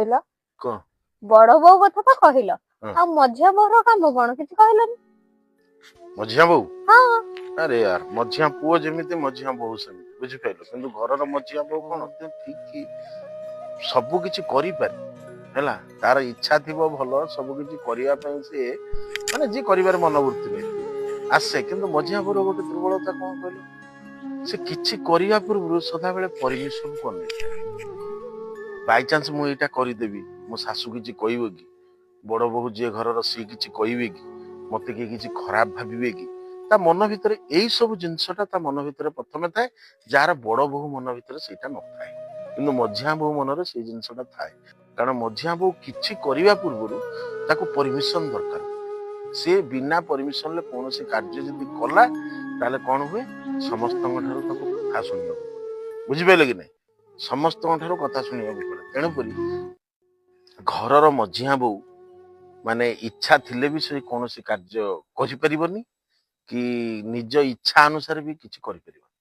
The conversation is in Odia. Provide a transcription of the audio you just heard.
କହିଲ? କଣ? ବଡ ବୋଉ କଥା ତ କହିଲ। ହଁ। ଆଉ ମଝିଆ ବୋଉର କାମ କଣ, କିଛି କହିଲନି? ମଝିଆ ବୋଉ? ହଁ। ଆରେ ୟାର, ମଝିଆ ପୁଅ ଯେମିତି ମଝିଆ ବୋହୂ ସେମିତି, ବୁଝିପାରିଲ? କିନ୍ତୁ ଘରର ମଝିଆ ବୋହୂ କଣ ଠିକ ସବୁ କିଛି କରିପାରେ, ହେଲା? ତାର ଇଚ୍ଛା ଥିବ ଭଲ ସବୁ କିଛି କରିବା ପାଇଁ, ସିଏ ମାନେ ଯିଏ କରିବାର ମନୋବୃତ୍ତି ରହିଥିବ ଆସେ। କିନ୍ତୁ ମଝିଆ ବୋହୂର ଗୋଟେ ଦୁର୍ବଳତା କଣ କହିଲ? ସେ କିଛି କରିବା ପୂର୍ବରୁ ସଦାବେଳେ ପରମିଶନକୁ ଅନେଇଥାଏ। ବାଇଚାନ୍ସ ମୁଁ ଏଇଟା କରିଦେବି, ମୋ ଶାଶୁ କିଛି କହିବ କି? ବଡ ବୋହୂ ଯିଏ ଘରର ସିଏ କିଛି କହିବେ କି? ମତେ କିଏ କିଛି ଖରାପ ଭାବିବେ କି? ତା ମନ ଭିତରେ ଏଇ ସବୁ ଜିନିଷଟା ତା ମନ ଭିତରେ ପ୍ରଥମେ ଥାଏ। ଯାହାର ବଡ ବୋହୂ ମନ ଭିତରେ ସେଇଟା ନଥାଏ, କିନ୍ତୁ ମଝିଆ ବୋହୂ ମନରେ ସେଇ ଜିନିଷଟା ଥାଏ। କାରଣ ମଝିଆ ବୋହୂ କିଛି କରିବା ପୂର୍ବରୁ ତାକୁ ପରମିଶନ ଦରକାର। ସିଏ ବିନା ପରମିଶନରେ କୌଣସି କାର୍ଯ୍ୟ ଯଦି କଲା, ତାହେଲେ କଣ ହୁଏ? ସମସ୍ତଙ୍କ ଠାରୁ ତାକୁ କଥା ଶୁଣିବାକୁ ପଡେ। ବୁଝିପାରିଲେ କି ନାଇଁ? ସମସ୍ତଙ୍କ ଠାରୁ କଥା ଶୁଣିବାକୁ ପଡେ। ତେଣୁକରି ଘରର ମଝିଆ ବୋହୂ ମାନେ ଇଚ୍ଛା ଥିଲେ ବି ସେ କୌଣସି କାର୍ଯ୍ୟ କରିପାରିବନି କି ନିଜ ଇଚ୍ଛା ଅନୁସାରେ ବି କିଛି କରିପାରିବନି।